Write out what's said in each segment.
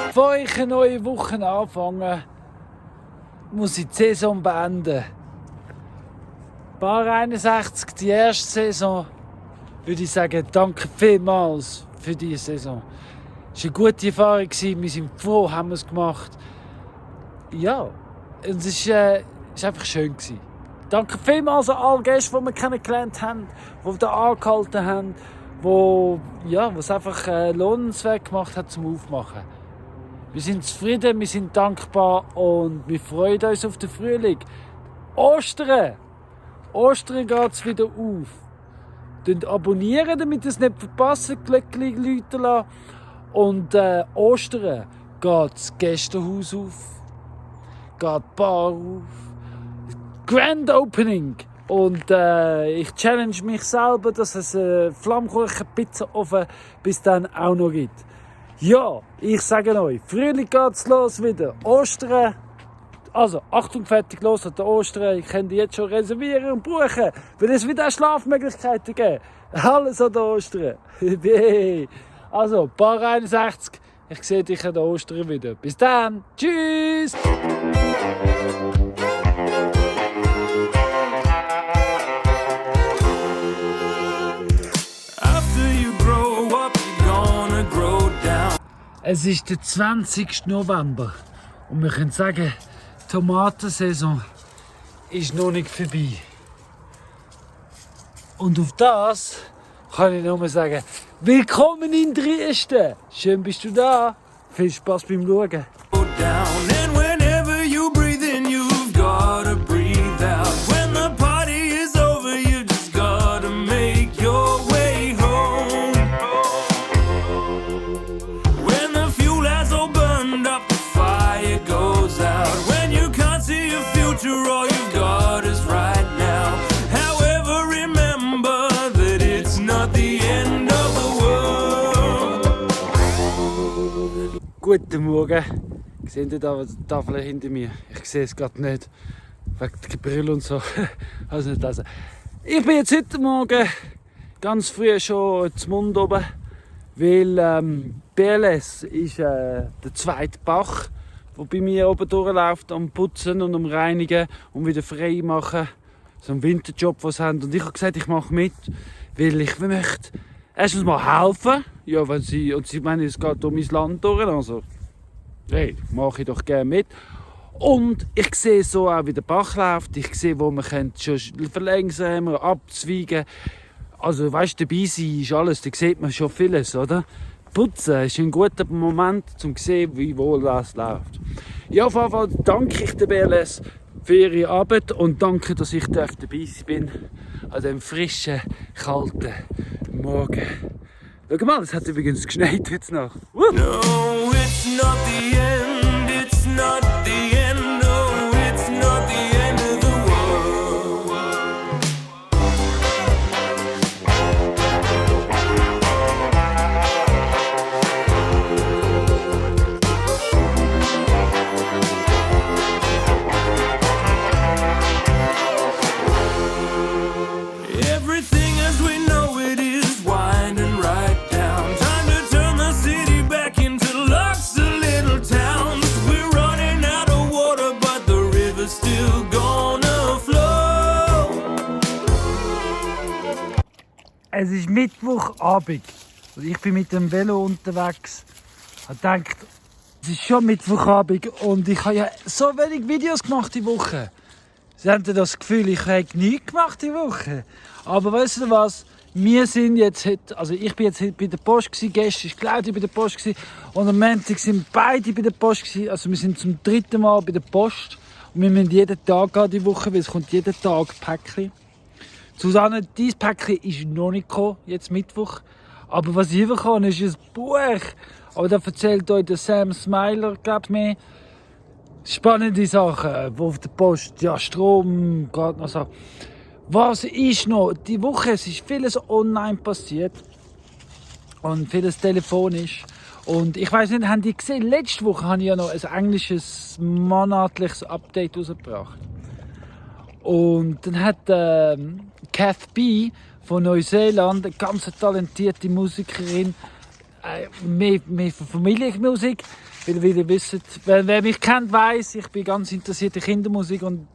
Bevor ich eine neue Woche anfange, muss ich die Saison beenden. Bar 61, die erste Saison, würde ich sagen, danke vielmals für diese Saison. Es war eine gute Erfahrung, wir sind froh, haben wir es gemacht. Ja, es war einfach schön. Danke vielmals an alle Gäste, die wir kennengelernt haben, die da angehalten haben, die es einfach lohnenswert gemacht hat zum Aufmachen. Wir sind zufrieden, wir sind dankbar und wir freuen uns auf den Frühling. Ostern geht es wieder auf. Abonnieren, damit ihr es nicht verpasst, Glöckchen läuten lassen. Und Ostern geht das Gästehaus auf, geht die Bar auf. Grand Opening. Und ich challenge mich selber, dass es Flammkuchen-Pizza-Ofen bis dann auch noch gibt. Ja, ich sage euch, Frühling geht's los wieder. Ostern. Also, Achtung, fertig, los an der Ostern. Ich kann die jetzt schon reservieren und buchen, weil es wieder Schlafmöglichkeiten geben. Alles an der Ostern. Also, Bar 61. Ich sehe dich an der Ostern wieder. Bis dann. Tschüss. Es ist der 20. November und wir können sagen, die Tomatensaison ist noch nicht vorbei. Und auf das kann ich nur sagen, willkommen in Dresden! Schön bist du da. Viel Spaß beim Schauen. Guten Morgen. Seht ihr da die Tafel hinter mir? Ich sehe es gerade nicht. Wegen der Brille und so. Also nicht lesen. Ich bin jetzt heute Morgen ganz früh schon zum Mund oben, weil BLS ist der zweite Bach, der bei mir oben durchläuft, am Putzen und am Reinigen und wieder frei machen. So ein Winterjob, den sie haben. Und ich habe gesagt, ich mache mit, weil ich möchte erstens mal helfen. Ja, wenn sie meinen, es geht um mein Land durch, also hey, mache ich doch gerne mit. Und ich sehe so auch, wie der Bach läuft. Ich sehe, wo man schon verlängern, abzweigen. Also weißt du, dabei sein ist alles, da sieht man schon vieles, oder? Putzen ist ein guter Moment, um zu sehen, wie wohl das läuft. Ja, auf jeden Fall danke ich der BLS für ihre Arbeit und danke, dass ich dabei sein bin an diesem frischen, kalten Morgen. Schau mal, es hat übrigens geschneit jetzt noch. No, it's not the end, it's not the end, no, it's not the end of the world. Everything as we know it is winding right. Es ist Mittwochabend und ich bin mit dem Velo unterwegs. Ich habe gedacht, es ist schon Mittwochabend und ich habe ja so wenig Videos gemacht die Woche. Sie haben das Gefühl, ich habe nichts gemacht die Woche. Aber weißt du was? Wir sind jetzt heute, also ich bin jetzt heute bei der Post gewesen, gestern war Claudia bei der Post gewesen, und am Montag sind beide bei der Post gewesen. Also wir sind zum 3. Mal bei der Post und wir müssen jeden Tag gehen die Woche, weil es kommt jeden Tag Päckchen. Susanne, dein Päckchen ist noch nicht gekommen, jetzt Mittwoch. Aber was ich bekomme, ist ein Buch. Aber da erzählt euch der Sam Smiler, glaube ich, mehr spannende Sachen, wo auf der Post, ja, Strom, gerade noch so. Was ist noch? Die Woche, es ist vieles online passiert. Und vieles telefonisch. Und ich weiss nicht, haben die gesehen, letzte Woche habe ich ja noch ein englisches monatliches Update rausgebracht. Und dann hat Kath B von Neuseeland, eine ganz talentierte Musikerin, mehr für Familienmusik. Weil ihr wisst, wer mich kennt, weiss, ich bin ganz interessiert in Kindermusik und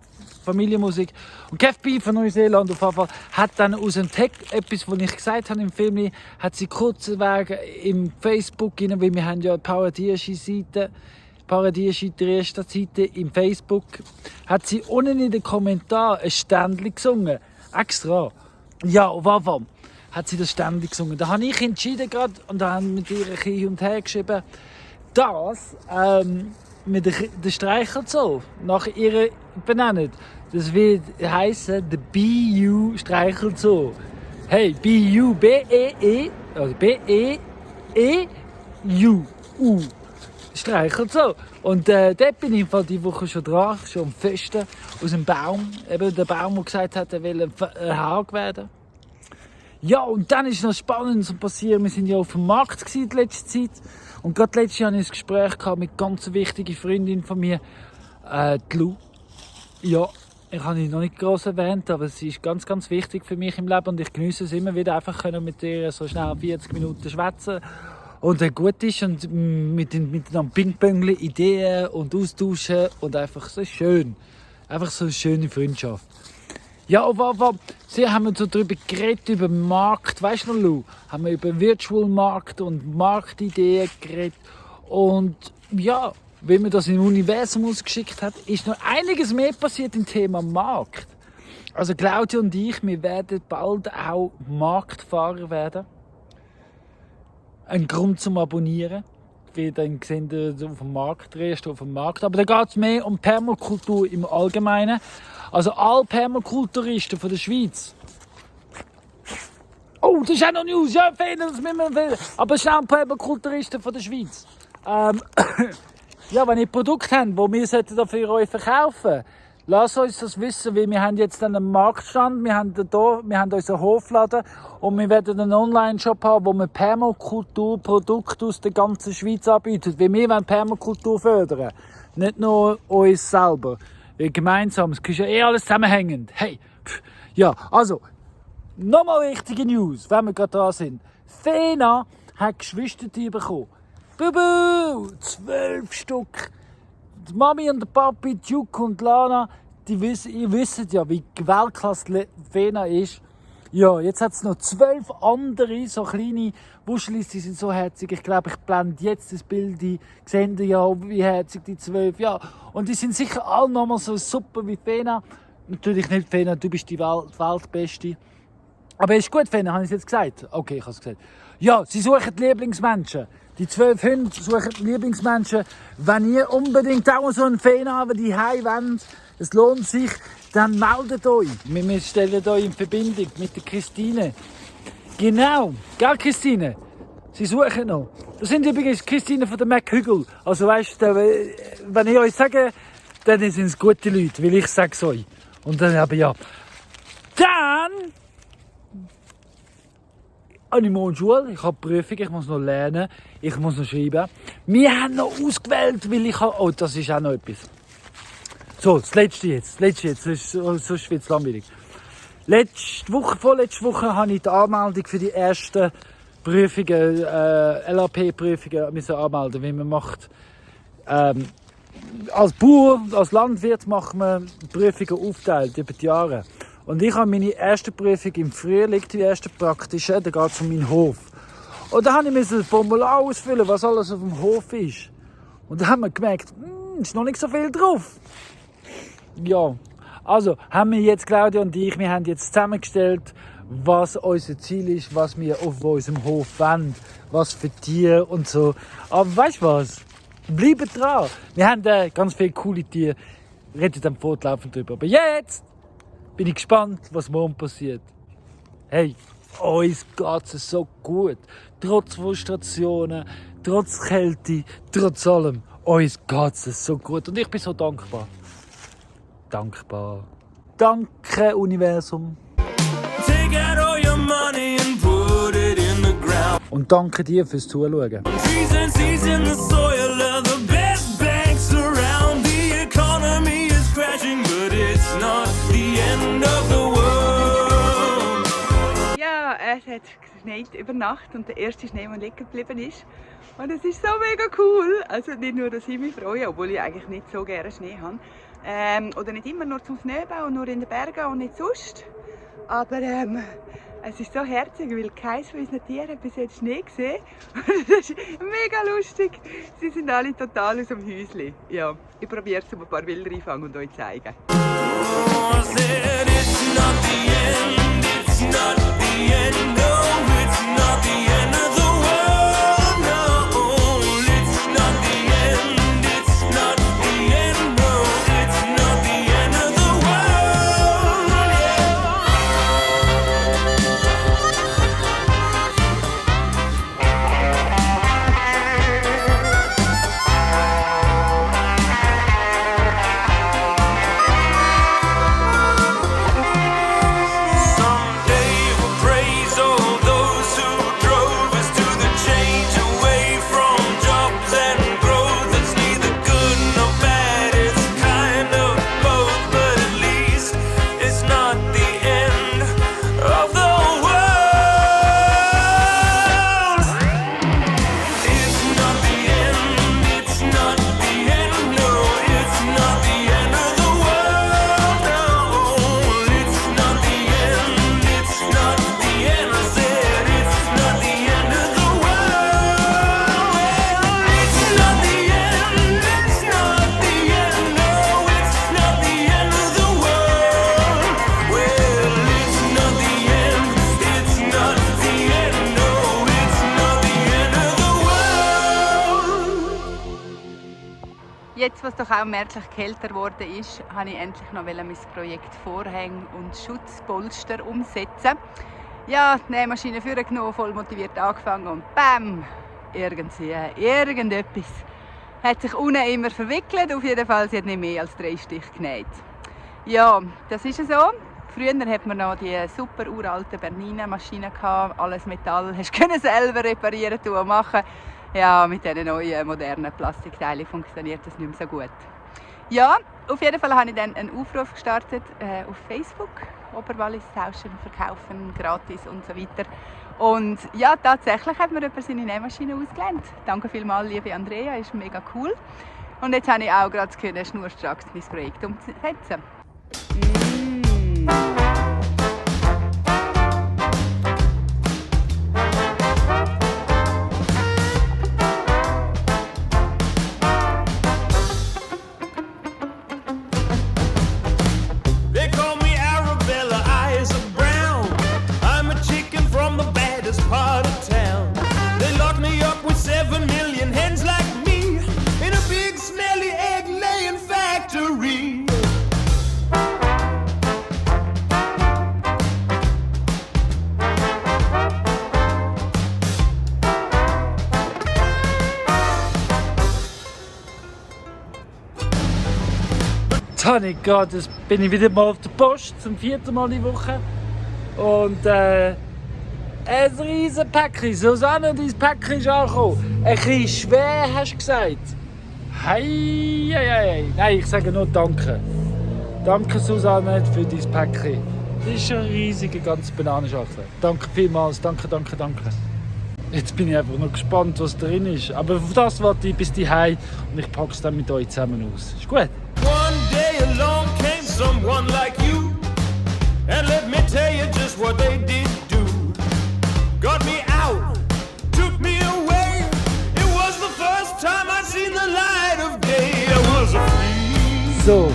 Familienmusik. Und Kev B von Neuseeland auf jeden Fall hat dann aus dem Text etwas, was ich gesagt habe im Film, hat sie kurzerweise im Facebook, weil wir haben ja Paradieschi-Seite, Paradieschi die erste Seite im Facebook, hat sie unten in den Kommentaren ein Ständchen gesungen. Extra. Ja, auf jeden Fall hat sie das Ständchen gesungen. Da habe ich entschieden gerade und da haben mit ihr hin und her geschrieben, das mit der Streichelzoo nach ihr benannt. Das wird heißen der BU Streichelzoo. Hey, BU, B-E-E, also B-E-E-U, U. Streichelzoo. Und dort bin ich im Fall die Woche schon dran, schon am Festen aus dem Baum. Eben der Baum, der gesagt hat, er will Hag werden. Ja, und dann ist noch Spannendes passiert. Wir sind ja auf dem Markt in letzter Zeit. Und gerade letztes Jahr hatte ich ein Gespräch mit einer ganz wichtigen Freundin von mir, die Lou. Ja, ich habe sie noch nicht gross erwähnt, aber sie ist ganz, ganz wichtig für mich im Leben und ich genieße es immer wieder, einfach mit ihr so schnell 40 Minuten schwätzen und dann gut ist und miteinander Ping-Pongli, Ideen und austauschen und einfach so schön. Einfach so eine schöne Freundschaft. Ja, aber sie haben so darüber geredet, über den Markt, weißt du noch, Lou? Haben wir über Virtual Markt und Marktideen geredet und ja, wenn man das im Universum ausgeschickt hat, ist noch einiges mehr passiert im Thema Markt. Also Claudia und ich, wir werden bald auch Marktfahrer werden. Ein Grund zum Abonnieren. Wie dann sehen wir auf dem Markt, drehst auf dem Markt. Aber da geht es mehr um Permakultur im Allgemeinen. Also alle Permakulturisten von der Schweiz. Oh, das ist auch noch News. Ja, das müssen wir empfehlen. Aber schnell Permakulturisten von der Schweiz. Ja, wenn ihr Produkte habt, die wir für euch verkaufen sollten, lasst uns das wissen, weil wir haben jetzt einen Marktstand, wir haben unseren Hofladen und wir werden einen Online-Shop haben, wo wir Permakulturprodukte aus der ganzen Schweiz anbieten. Weil wir wollen Permakultur fördern, nicht nur uns selber. Weil gemeinsam, es ist ja alles zusammenhängend. Hey, ja, also, nochmal wichtige News, wenn wir gerade dran sind. Fena hat Geschwister bekommen. Bubu! 12 Stück. Die Mami und der Papi, Duke und Lana, ihr wisst ja, wie Weltklasse Fena ist. Ja, jetzt hat es noch 12 andere, so kleine Wuschelis, die sind so herzig. Ich glaube, ich blende jetzt das Bild ein. Seht ihr ja, wie herzig die 12, ja. Und die sind sicher alle nochmal so super wie Fena. Natürlich nicht Fena, du bist die Weltbeste. Aber ist gut, Fena, habe ich es jetzt gesagt? Okay, ich habe es gesagt. Ja, sie suchen die Lieblingsmenschen. Die 12 Hunde suchen die Lieblingsmenschen. Wenn ihr unbedingt auch so einen Fena habt, die heim wollt, es lohnt sich, dann meldet euch. Wir stellen euch in Verbindung mit der Christine. Genau, gell Christine? Sie suchen noch. Das sind übrigens Christine von der McHügel. Also weißt du, wenn ich euch sage, dann sind es gute Leute, weil ich sage es euch. Und dann aber ja. Dann habe ich morgen Schule, ich habe Prüfung, ich muss noch lernen, ich muss noch schreiben. Wir haben noch ausgewählt, weil ich habe... Oh, das ist auch noch etwas. So, das letzte jetzt, sonst wird es langweilig. Vorletzte Woche habe ich die Anmeldung für die ersten Prüfungen, LAP-Prüfungen anmelden, wie man macht. Als Bauer, als Landwirt macht man Prüfungen aufteilt über die Jahre. Und ich habe meine erste Prüfung im Frühling, die erste praktische, da geht es um meinen Hof. Und da musste ich ein Formular ausfüllen, was alles auf dem Hof ist. Und da haben wir gemerkt, ist noch nicht so viel drauf. Ja, also haben wir jetzt, Claudia und ich, wir haben jetzt zusammengestellt, was unser Ziel ist, was wir auf unserem Hof wollen, was für Tiere und so. Aber weißt du was? Bleibt dran. Wir haben ganz viele coole Tiere, redet dann fortlaufend drüber. Aber jetzt bin ich gespannt, was morgen passiert. Hey, uns geht es so gut. Trotz Frustrationen, trotz Kälte, trotz allem. Uns geht es so gut. Und ich bin so dankbar. Danke, Universum. Und danke dir fürs Zuschauen. Ja, es hat es geschneit über Nacht und der erste Schnee, der liegen geblieben ist. Und es ist so mega cool. Also nicht nur, dass ich mich freue, obwohl ich eigentlich nicht so gerne Schnee habe. Oder nicht immer nur zum Schneebau, nur in den Bergen und nicht sonst. Aber es ist so herzig, weil keines von unseren Tieren hat bis jetzt Schnee gesehen. Das ist mega lustig. Sie sind alle total aus dem Häuschen. Ja, ich probiere es, ein paar Bilder einfangen und euch zeigen. Jetzt, was doch auch merklich kälter geworden ist, wollte ich endlich noch mein Projekt Vorhänge und Schutzpolster umsetzen. Ja, die Nähmaschine vorgenommen, voll motiviert angefangen und BAM! Irgendetwas hat sich unten immer verwickelt. Auf jeden Fall, sie hat nicht mehr als 3 Stiche genäht. Ja, das ist so. Früher hatte man noch die super uralten Bernina-Maschinen, alles Metall, hast du selber reparieren und machen. Ja, mit diesen neuen, modernen Plastikteilen funktioniert das nicht mehr so gut. Ja, auf jeden Fall habe ich dann einen Aufruf gestartet auf Facebook. Oberwallis tauschen, verkaufen, gratis und so weiter. Und ja, tatsächlich hat mir jemand seine Nähmaschine ausgelernt. Danke vielmals, liebe Andrea, ist mega cool. Und jetzt habe ich auch gerade schnurstracks mein Projekt umzusetzen. Jetzt bin ich wieder mal auf der Post, zum 4. Mal die Woche. Und ein riesen Päckchen. Susanne, dein Päckchen ist angekommen. Ein bisschen schwer, hast du gesagt. Hei. Nein, ich sage nur Danke. Danke, Susanne, für dein Päckchen. Das ist eine riesige, ganze Bananenschachtel. Danke vielmals, danke. Jetzt bin ich einfach noch gespannt, was drin ist. Aber auf das warte ich bis daheim und ich packe es dann mit euch zusammen aus. Ist gut? One day along came someone like you, and let me tell you just what they did do. Got me out, took me away. It was the first time I'd seen the light of day. I was a free. So,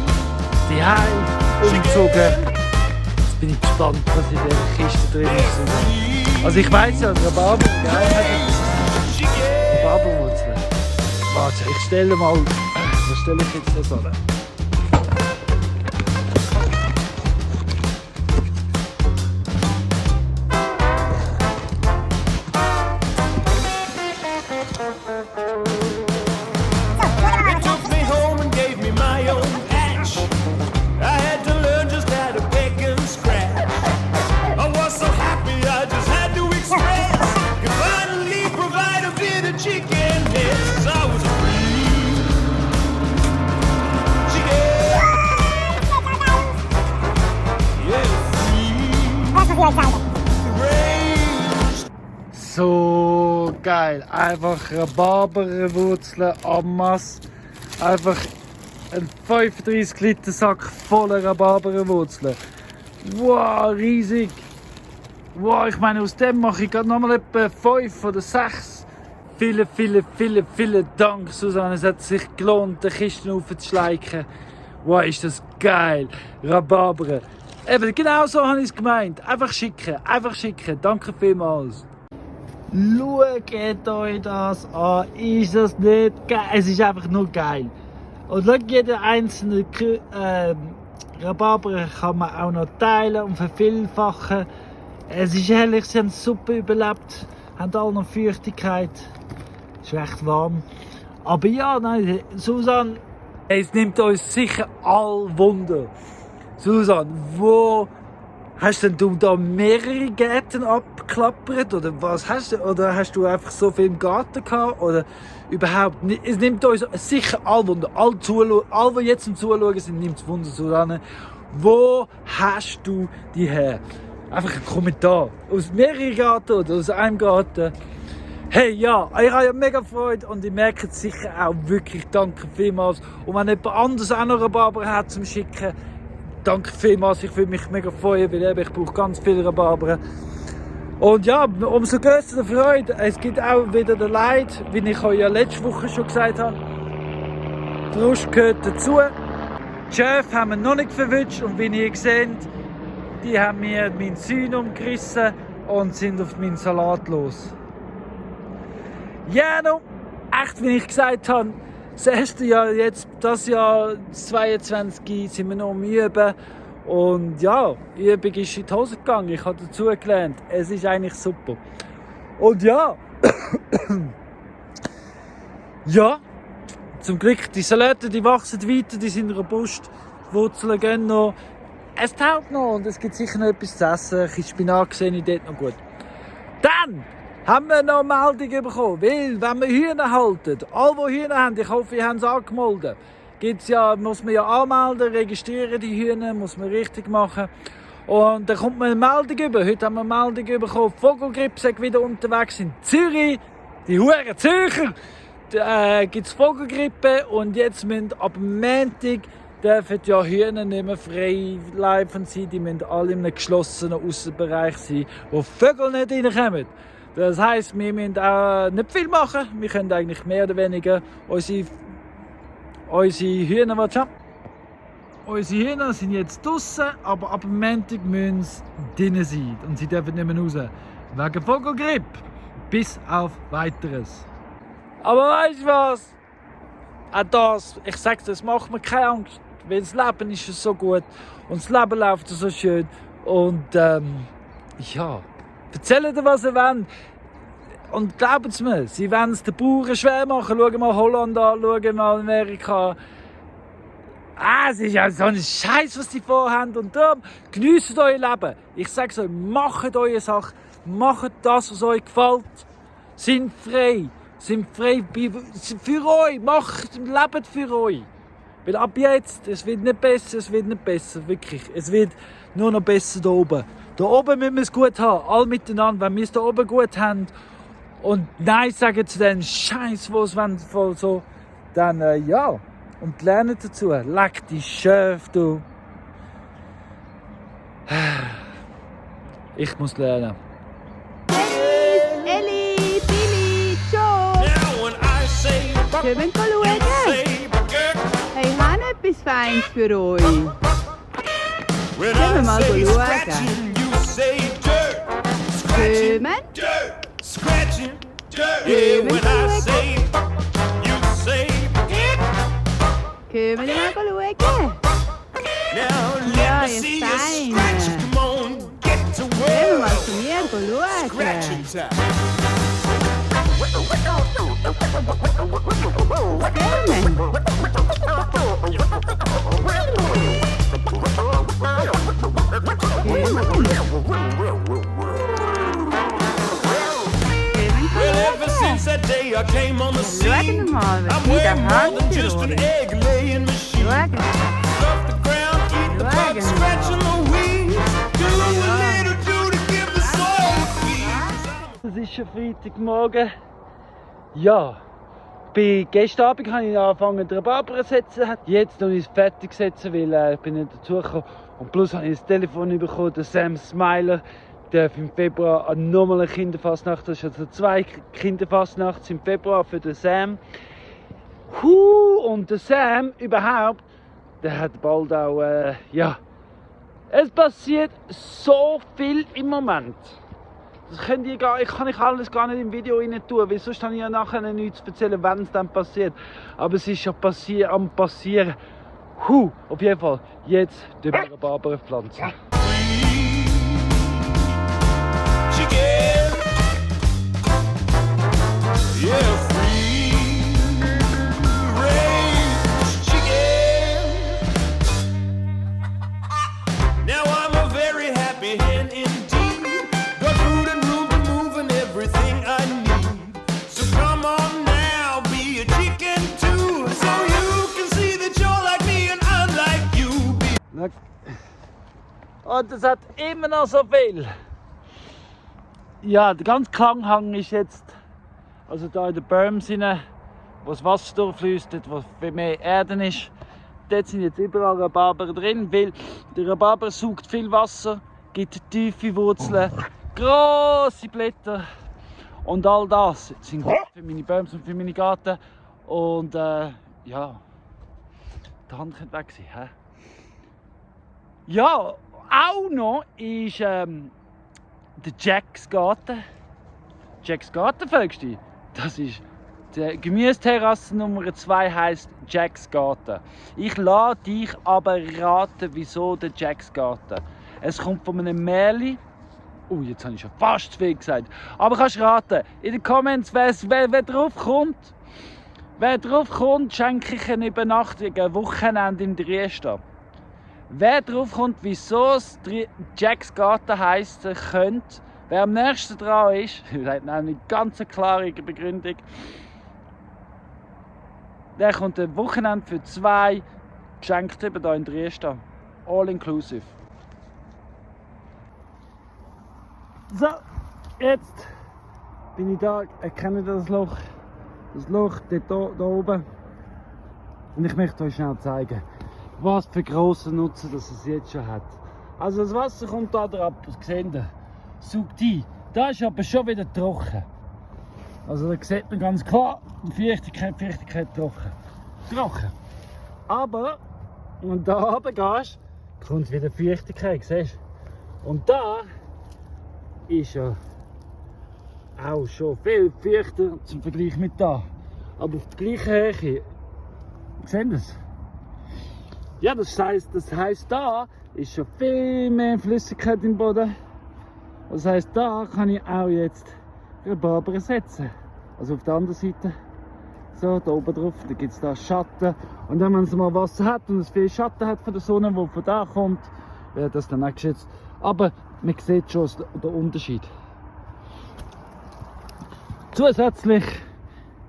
daheim umgezogen. Jetzt bin ich gespannt, was in der Kiste drin ist. Also ich weiss ja, Rhabarber, Rhabarberwurzeln. Warte, ich stelle mal. Was stelle ich jetzt das an? geil. Einfach Rhabarberwurzeln en masse. Einfach ein 35 Liter Sack voller Rhabarberwurzeln. Wow, riesig. Wow, ich meine, aus dem mache ich gerade nochmal etwa 5 oder 6. Vielen Dank, Susanne. Es hat sich gelohnt, die Kisten aufzuschleichen. Wow, ist das geil. Rhabarber. Eben, genau so habe ich es gemeint. Einfach schicken. Danke vielmals. Schaut euch das an. Ist das nicht geil? Es ist einfach nur geil. Und schaut, jeder einzelne Rhabarber kann man auch noch teilen und vervielfachen. Es ist herrlich, sie haben super überlebt. Haben alle noch Feuchtigkeit. Es ist recht warm. Aber ja, nein, Susanne, es nimmt uns sicher all Wunder. Susanne, wo hast denn du da mehrere Gärten abgeklappert? Oder was hast du? Oder hast du einfach so viel im Garten gehabt? Oder überhaupt nicht? Es nimmt uns sicher all Wunder. Alle, die jetzt zum Zuschauen sind, nimmt es Wunder, Susanne. Wo hast du die her? Einfach ein Kommentar. Aus mehreren Garten oder aus einem Garten. Hey, ja, ich habe ja mega Freude und ich merke es sicher auch wirklich. Danke vielmals. Und wenn jemand anderes auch noch Rhabarber hat zum Schicken, danke vielmals. Ich würde mich mega freuen, weil ich brauche ganz viele Rhabarber. Und ja, umso größer die Freude. Es gibt auch wieder den Leid, wie ich euch ja letzte Woche schon gesagt habe. Die Lust gehört dazu. Die Schäfe haben wir noch nicht verwünscht und wie ihr seht, die haben mir meinen Zaun umgerissen und sind auf meinen Salat los. Ja, no, echt, wie ich gesagt habe, das erste Jahr, jetzt, das Jahr 22, sind wir noch am Üben. Und ja, die Übung ist in die Hose gegangen. Ich habe dazu gelernt. Es ist eigentlich super. Und ja, ja, zum Glück, die Salate, die wachsen weiter, die sind robust. Die Wurzeln gehen noch. Es taugt noch und es gibt sicher noch etwas zu essen. Ein bisschen Spinat sehe ich dort noch gut. Dann haben wir noch eine Meldung bekommen, weil wenn wir Hühner halten, alle die Hühner haben, ich hoffe, ihr habt es angemeldet, muss man ja anmelden, registrieren die Hühner, muss man richtig machen. Und dann kommt man eine Meldung über. Heute haben wir eine Meldung bekommen, Vogelgrippe sei wieder unterwegs in Zürich. Die Huren Zürcher, gibt es Vogelgrippe und jetzt müssen ab Montag dürfen ja Hühner nicht mehr frei laufen sein, die müssen alle in einem geschlossenen Aussenbereich sein, wo Vögel nicht reinkommen. Das heisst, wir müssen auch nicht viel machen. Wir können eigentlich mehr oder weniger unsere Hühner, unsere Hühner sind jetzt draussen, aber ab dem Montag müssen sie drinnen sein und sie dürfen nicht mehr raus. Wegen Vogelgrippe. Bis auf Weiteres. Aber weißt du was? Auch das, ich sage das, macht mir keine Angst. Weil das Leben ist so gut und das Leben läuft so schön. Und ja, erzählen dir, was ihr wollt. Und glauben Sie mir, sie wollen es den Bauern schwer machen. Schauen mal Holland an, schauen mal Amerika. Es ist ja so ein Scheiß, was sie vorhaben. Und darum geniesst euer Leben. Ich sage euch, macht eure Sache. Macht das, was euch gefällt. Sind frei. Sind frei für euch. Lebt für euch. Weil ab jetzt, es wird nicht besser, wirklich. Es wird nur noch besser da oben. Da oben müssen wir es gut haben, alle miteinander. Wenn wir es da oben gut haben und Nein sagen zu den Scheiß, wo es voll so, dann ja. Und lernen dazu. Leck die Schöf, du. Ich muss lernen. Eli, Billy, Joe. Können wir schauen? Hey, ich habe etwas Feines für euch. Können wir mal schauen? Kommen. Können wir mal schauen? Ja, ihr Feine. Können wir mal zu mir schauen? I came on the scene. mal, I'm way more than just an egg-laying machine. Off the ground, eat the bug, scratching the weeds. Do a little do to give the soul a feed. Es ist schon Freitagmorgen. Ja, gestern Abend habe ich angefangen, den Rhabarber zu setzen. Jetzt noch ich es fertig setzen, weil ich bin nicht dazugekommen. Und plus habe ich das Telefon bekommen, der Sam Smiler darf im Februar nochmal eine Kinderfastnacht. Das ist also 2 Kinderfastnachts im Februar für den Sam. Und der Sam überhaupt, der hat bald auch, ja, es passiert so viel im Moment. Das könnt ihr ich kann alles gar nicht im Video rein tun, weil sonst habe ich ja nachher nichts zu erzählen, wenn es dann passiert. Aber es ist ja am passieren. Auf jeden Fall, jetzt die Rhabarber pflanzen. Chicken. Yeah, free range chicken. Now I'm a very happy hen indeed. Got food and room to move and everything I need. So come on now, be a chicken too, so you can see that you're like me and I'm like you. Und es hat immer noch so viel. Ja, der ganze Klanghang ist jetzt, also da in den Bäumen, wo das Wasser durchfließt, dort wo viel mehr Erde ist. Dort sind jetzt überall Rhabarber drin, weil der Rhabarber saugt viel Wasser, gibt tiefe Wurzeln, grosse Blätter und all das sind gut für meine Bäume und für meine Garten. Und ja, die Hand könnte weg sein. He? Ja, auch noch ist der Jacks Garten. Jacks Garten, folgst du? Das ist die Gemüseterrasse Nummer 2, heisst Jacks Garten. Ich lasse dich aber raten, wieso der Jacks Garten. Es kommt von einem Märchen. Jetzt habe ich schon fast zu viel gesagt. Aber kannst raten, in den Comments, wer drauf kommt. Wer drauf kommt, schenke ich eine Übernachtung, ein Wochenende im Dresden. Wer drauf kommt, wieso es Jacks Garten heissen könnte, wer am nächsten dran ist, hat eine ganz klare Begründung, der kommt ein Wochenende für 2 geschenkt über hier in Dresden. All inclusive. So, jetzt bin ich da, erkennt ihr das Loch? Das Loch dort da oben. Und ich möchte euch schnell zeigen, was für grossen Nutzen das es jetzt schon hat. Also das Wasser kommt da drauf, seht ihr, saugt ein. Da ist aber schon wieder trocken. Also da sieht man ganz klar, Feuchtigkeit trocken. Aber, wenn du da runter gehst, kommt wieder Feuchtigkeit, siehst du? Und da ist ja auch schon viel feuchter zum Vergleich mit da. Aber auf der gleichen Höhe, seht ihr es? Ja, das heisst, da ist schon viel mehr Flüssigkeit im Boden. Das heisst, da kann ich auch jetzt Rhabarber setzen. Also auf der anderen Seite, so da oben drauf, da gibt es da Schatten. Und dann, wenn es mal Wasser hat und es viel Schatten hat von der Sonne, die von da kommt, wird das dann auch geschätzt. Aber man sieht schon den Unterschied. Zusätzlich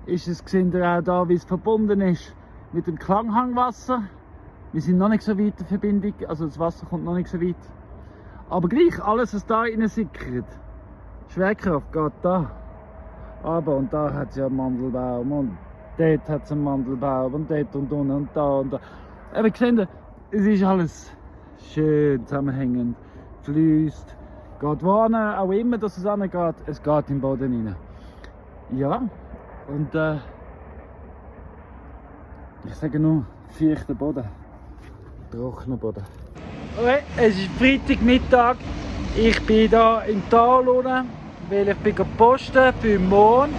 ist es, seht ihr auch da, wie es verbunden ist mit dem Klanghangwasser. Wir sind noch nicht so weit in der Verbindung, also das Wasser kommt noch nicht so weit. Aber gleich, alles was da rein sickert, Schwerkraft geht da. Aber und da hat es ja einen Mandelbaum und dort hat es einen Mandelbaum und dort und unten und da und da. Aber seht ihr, es ist alles schön zusammenhängend, fließt, geht wohin, auch immer dass es angeht, es geht im Boden rein. Ja, und ich sage nur, feuchter Boden. Trockener Boden. Okay, es ist Freitagmittag. Ich bin hier im Tal unten, weil ich bin posten für morgen.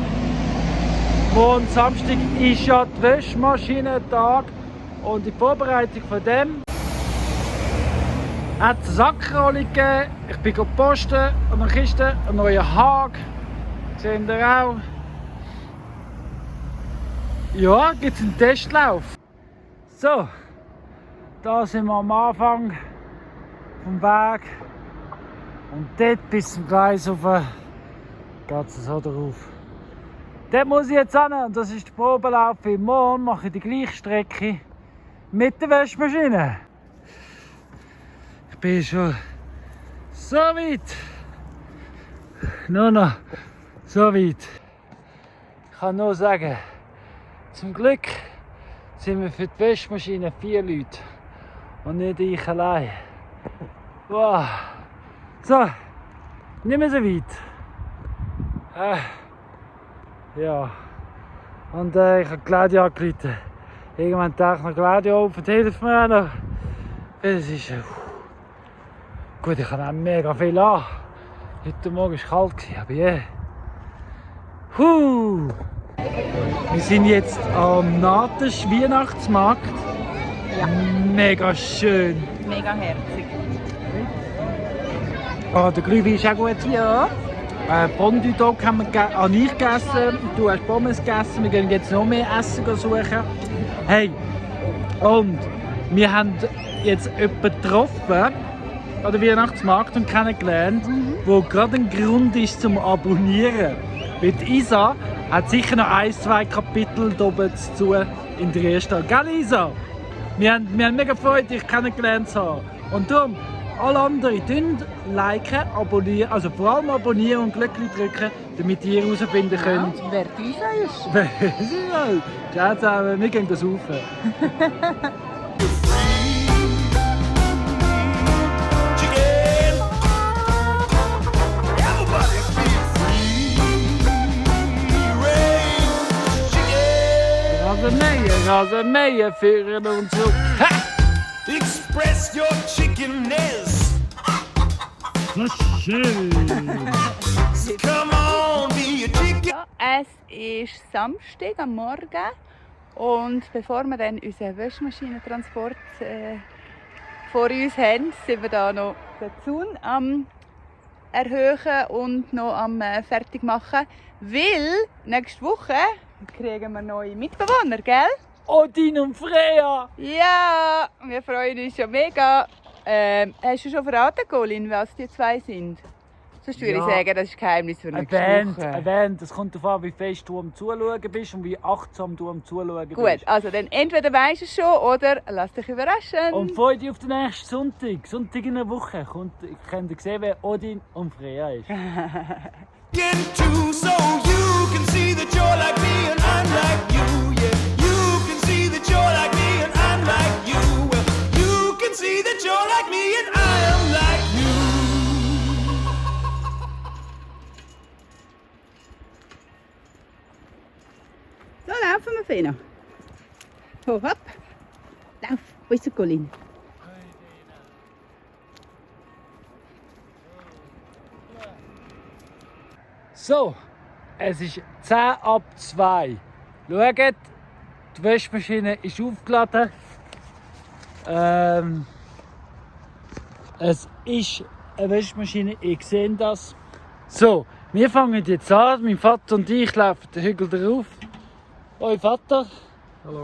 Morgen Samstag ist ja die Wäschmaschinentag und die Vorbereitung von dem hat es eine Sackerrolle gegeben. Ich bin posten an der Kiste, einen neuen Hag. Seht ihr auch? Ja, gibt es einen Testlauf. So. Da sind wir am Anfang vom Weg und dort bis zum Gleis auf geht es so drauf. Dort muss ich jetzt hin und das ist der Probelauf. Morgen mache ich die gleiche Strecke mit der Wäschmaschine. Ich bin schon so weit. Nur noch so weit. Ich kann nur sagen, zum Glück sind wir für die Wäschmaschine 4 Leute und nicht ich allein. Wow. So, nicht mehr so weit. Ja. Und ich habe Claudia angerufen. Irgendwann dachte ich, Claudia, hilf mir auch noch. Es ist... Gut, ich habe auch mega viel an. Heute Morgen war es kalt, aber yeah. Wir sind jetzt am Natisch Weihnachtsmarkt. Ja. Mega schön. Mega herzig. Oh, der Glühwein ist auch gut. Ja. Fondue Dog habe ich gegessen, du hast Pommes gegessen, wir gehen jetzt noch mehr Essen suchen. Hey, und wir haben jetzt jemanden getroffen an der Weihnachtsmarkt und kennengelernt, wo gerade ein Grund ist zum Abonnieren. Weil die Isa hat sicher noch 1-2 Kapitel da oben zu in der ersten. Gell, Isa? Wir haben mega Freude, dich kennengelernt zu haben. Und darum, alle anderen liken, abonnieren, also vor allem abonnieren und Glöckchen drücken, damit ihr herausfinden könnt. Ja, wer die Isa ist. Ciao zusammen, wir gehen das rauf. Rasenmäher führen und so. Ha! Express your chickenness. Das ist schön. Come on, be a chicken. Ja, es ist Samstag am Morgen und bevor wir dann unseren Waschmaschinentransport vor uns haben, sind wir da noch den Zaun am erhöhen und noch am fertig machen, weil nächste Woche kriegen wir neue Mitbewohner, gell? Odin und Freya! Ja, wir freuen uns schon mega. Hast du schon verraten, Colin, was die zwei sind? Sonst würde ich sagen, das ist Geheimnis für nächste Woche. Erwähnt. Es kommt darauf an, wie fest du am Zuschauen bist und wie achtsam du am Zuschauen bist. Gut, also dann entweder weisst du es schon oder lass dich überraschen. Und freue dich auf den nächsten Sonntag. Sonntag in der Woche. Könnt ihr sehen, wer Odin und Freya ist. Into so you can see that you're like me and I'm like you. Yeah, you can see that you're like me and I'm like you. Well, you can see that you're like me and I am like you. So, laufen wir, Fena. Hopp, hopp. Lauf. Wo ist der Colin? So, es ist 10 ab 2. Schaut, die Waschmaschine ist aufgeladen. Es ist eine Waschmaschine, ich sehe das. So, wir fangen jetzt an. Mein Vater und ich laufen den Hügel drauf. Hoi Vater. Hallo.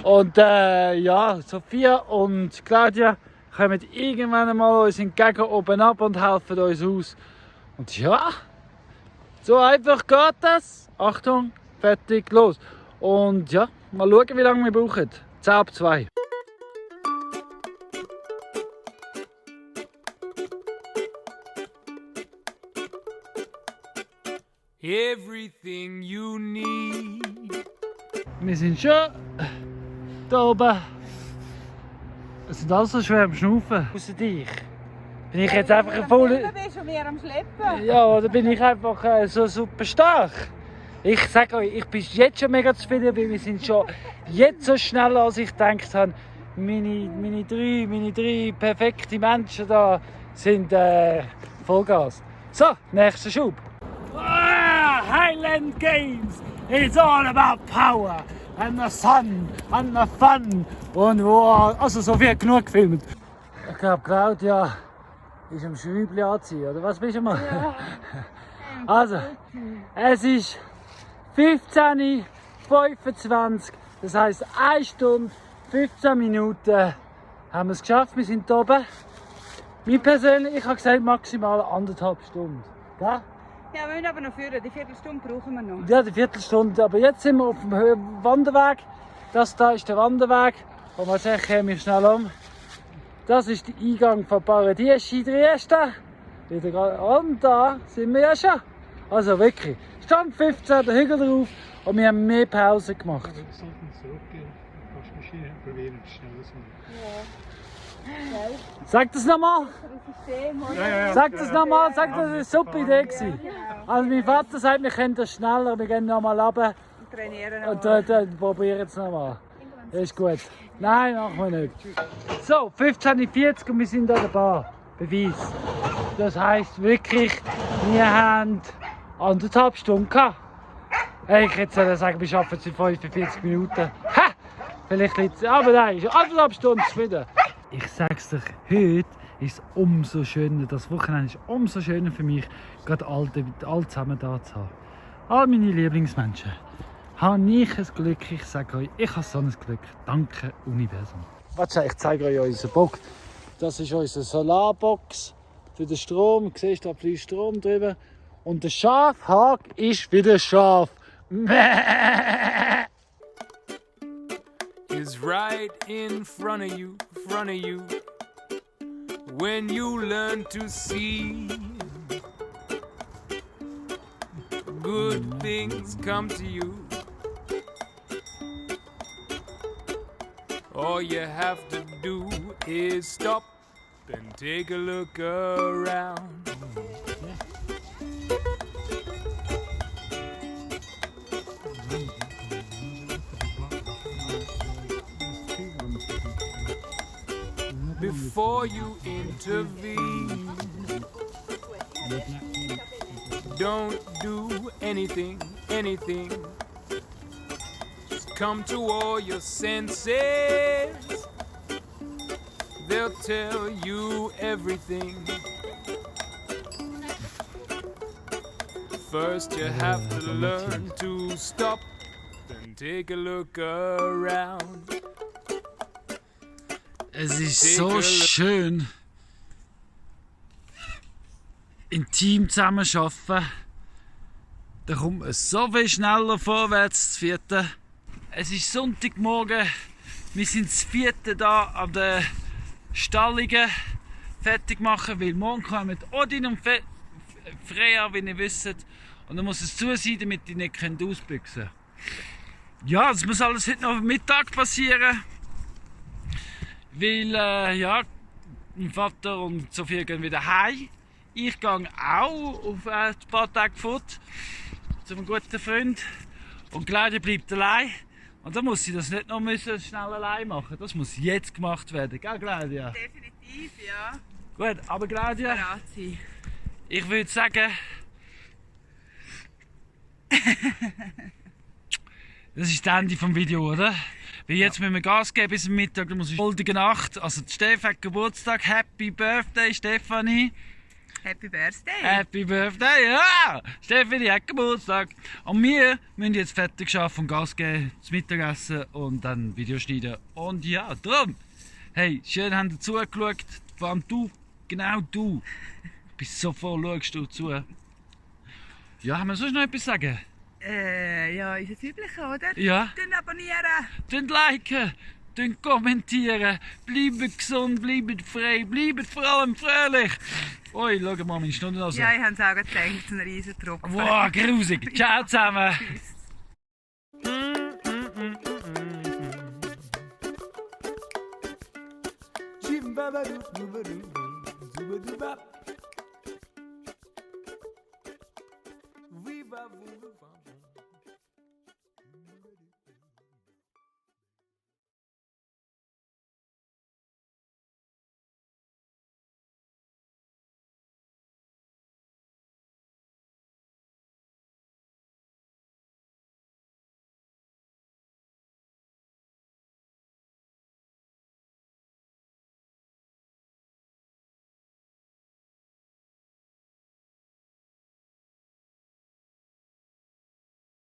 Und ja, Sophia und Claudia kommen irgendwann einmal uns entgegen oben ab und helfen uns aus. Und ja, so einfach geht das. Achtung, fertig, los. Und ja, mal schauen, wie lange wir brauchen. 10 ab 2. Everything you need. Wir sind schon da oben. Es sind alle so schwer am Schnaufen. Außer dich. Bin ich jetzt einfach ein voll... bist und wir am Schleppen. Ja, oder bin ich einfach so super stark? Ich sage euch, ich bin jetzt schon mega zufrieden, weil wir sind schon jetzt so schneller, als ich gedacht habe. Meine drei perfekten Menschen da sind Vollgas. So, nächster Schub. Highland Games, it's all about power and the sun and the fun. Und wow, also so viel genug gefilmt. Ich glaube, Claudia ist am Schräubchen anziehen, oder was bist du mal? Ja. Also, es ist 15:25, das heisst 1 Stunde, 15 Minuten haben wir es geschafft, wir sind hier oben. Mir persönlich, ich habe gesagt, maximal 1,5 Stunden. Ja? Ja, wir müssen aber noch führen. Die Viertelstunde brauchen wir noch. Ja, die Viertelstunde. Aber jetzt sind wir auf dem Wanderweg. Das da ist der Wanderweg. Und man sagt, wir schnell um. Das ist der Eingang von Paradies in Trieste. Und da sind wir ja schon. Also wirklich, Stand 15, der Hügel drauf und wir haben mehr Pause gemacht. Wir sollten zurückgehen. Die Waschmaschine probieren, schnell zu machen. Sag das nochmal! Ja. Sag das nochmal, sag, das war eine super Idee gewesen. Also mein Vater sagt, wir können das schneller, wir gehen nochmal runter Trainieren und dann probieren es nochmal. Das ist gut. Nein, machen wir nicht. So, 15:40 und wir sind an der Bar. Beweis. Das heisst wirklich, wir haben 1,5 Stunden gehabt. Hey, ich hätte sollen sagen, wir schaffen es in 45 Minuten. Ha! Vielleicht liegt es, aber nein, 1,5 Stunden zufrieden. Ich sag's dir, heute ist es umso schöner, das Wochenende ist umso schöner für mich, gerade alle zusammen da zu haben. All meine Lieblingsmenschen. Habe ich ein Glück, ich sage euch, ich habe so ein Glück. Danke, Universum. Warte, ich zeige euch unseren Bock. Das ist unsere Solarbox für den Strom. Du siehst, da fließt Strom drüber. Und der Schafhag ist wieder Schaf. Is right in front of you, when you learn to see good things come to you. All you have to do is stop and take a look around. Before you intervene, don't do anything. Just come to all your senses. They'll tell you everything. First you have to learn to stop and take a look around. Es ist so schön, im Team zusammen zu arbeiten. Da kommt man so viel schneller vorwärts zu vierten. Es ist Sonntagmorgen. Wir sind zu vierten da an den Stallungen fertig machen, weil morgen kommen Odin und Freya, wie ihr wisst. Und dann muss es zu sein, damit die nicht ausbüchsen können. Ja, das muss alles heute noch am Mittag passieren. Weil, mein Vater und Sophia gehen wieder heim. Ich gehe auch auf ein paar Tage fort zu einem guten Freund. Und Claudia bleibt allein. Und dann muss sie das nicht noch schnell allein machen. Das muss jetzt gemacht werden, gell Claudia? Definitiv, ja. Gut, aber Claudia, Bereit sein. ich würde sagen, das ist das Ende des Videos, oder? Weil jetzt müssen wir Gas geben bis zum Mittag, dann muss ich goldige Nacht. Also die Steffi hat Geburtstag, Happy Birthday Stefanie. Happy Birthday. Happy Birthday, ja! Stefanie hat Geburtstag. Und wir müssen jetzt fertig arbeiten und Gas geben, das Mittagessen und dann Video schneiden. Und ja, darum, hey, schön habt ihr zugeschaut. Vor allem du, genau du. Bis so voll schaust du zu. Ja, haben wir sonst noch etwas sagen? Ja, ist das üblich, oder? Ja. Dann abonnieren. Dann liken, dann kommentieren, bleibt gesund, bleibt frei, bleibt vor allem fröhlich. Ui, schau mal meine Stundennase. Ja, ich habe es auch gedacht, es ist ein riesen Tropfen. Wow, grusig. Ciao zusammen. Viva